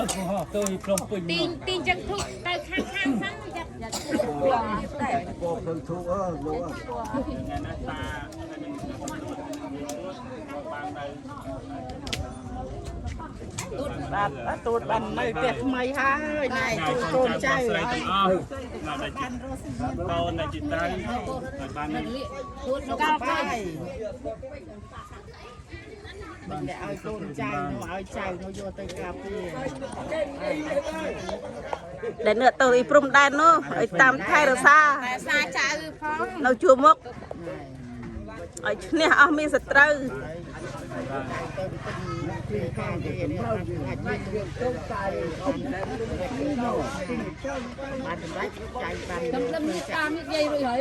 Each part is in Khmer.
ទៅភ្នំពេញ ទីទីចឹងធុកទៅខាងខាងសិនយ៉ាយ៉ា ពកទៅធូអើលោក ថ្ងៃណាតានឹងបាននៅ ទូតបាទទូតបាននៅផ្ទះថ្មីហើយណែជួយកូនចៅ ស្រីទាំងអស់ណាដែលជាកូនដែលជាតៅឲ្យបាននៅ ទូតសុខបាយមិនដែលឲ្យកូនចៅនោះឲ្យចៅនោះយកទៅការពារ ដែលនឿទៅអ៊ីព្រំដែននោះឲ្យតាមថែរក្សា តែសាចៅផង នៅជួរមុខឲ្យឈ្នះអស់មានសត្រូវ ទៅពេញទីការពារនេះអាចមានរឿងទុកតែបានសម្រេចចៅបាន ខ្ញុំនេះតាមនេះយាយរួចហើយ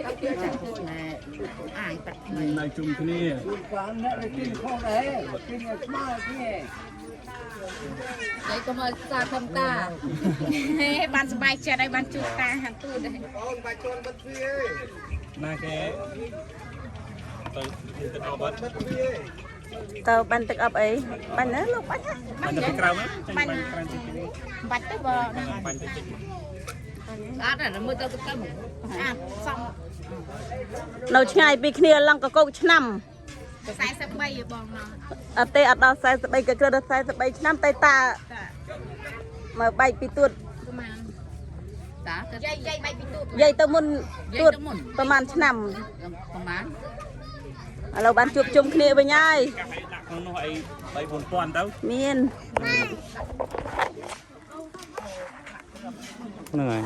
ណែអាយបាត់ថ្មី នៅជុំគ្នា បានអ្នកទីផងដែរទីស្មើគ្នា យាយក៏មកសាខំតាហេបានសบายចិត្តហើយបានជួបតាហាន់ទូតដែរ ណាគេទៅទៅអប ទៅបានទឹកអប់អីបានណាលោកបាច់ណា បាញ់ទៅក្រៅណាបាញ់ក្រៅតិច បាច់ទៅបើ បាញ់ទៅតិច ស្អាតណាស់មើលទៅទៅអាសំ នៅឆ្ងាយពីគ្នាឡើងកកោកឆ្នាំ 43ឯបងណោះ អត់ទេអត់ដល់43ក៏គ្រាន់តែ43ឆ្នាំតែតាមកបែកពីទួត ប្រហែលតាយាយយាយបែកពីទូត យាយទៅមុនទួតប្រហែលឆ្នាំ ប្រហែល ឥឡូវបានជួបជុំគ្នាវិញហើយ កាស់ឲ្យដាក់ក្នុងនោះអី3 4000ទៅ មាន ហ្នឹងហើយ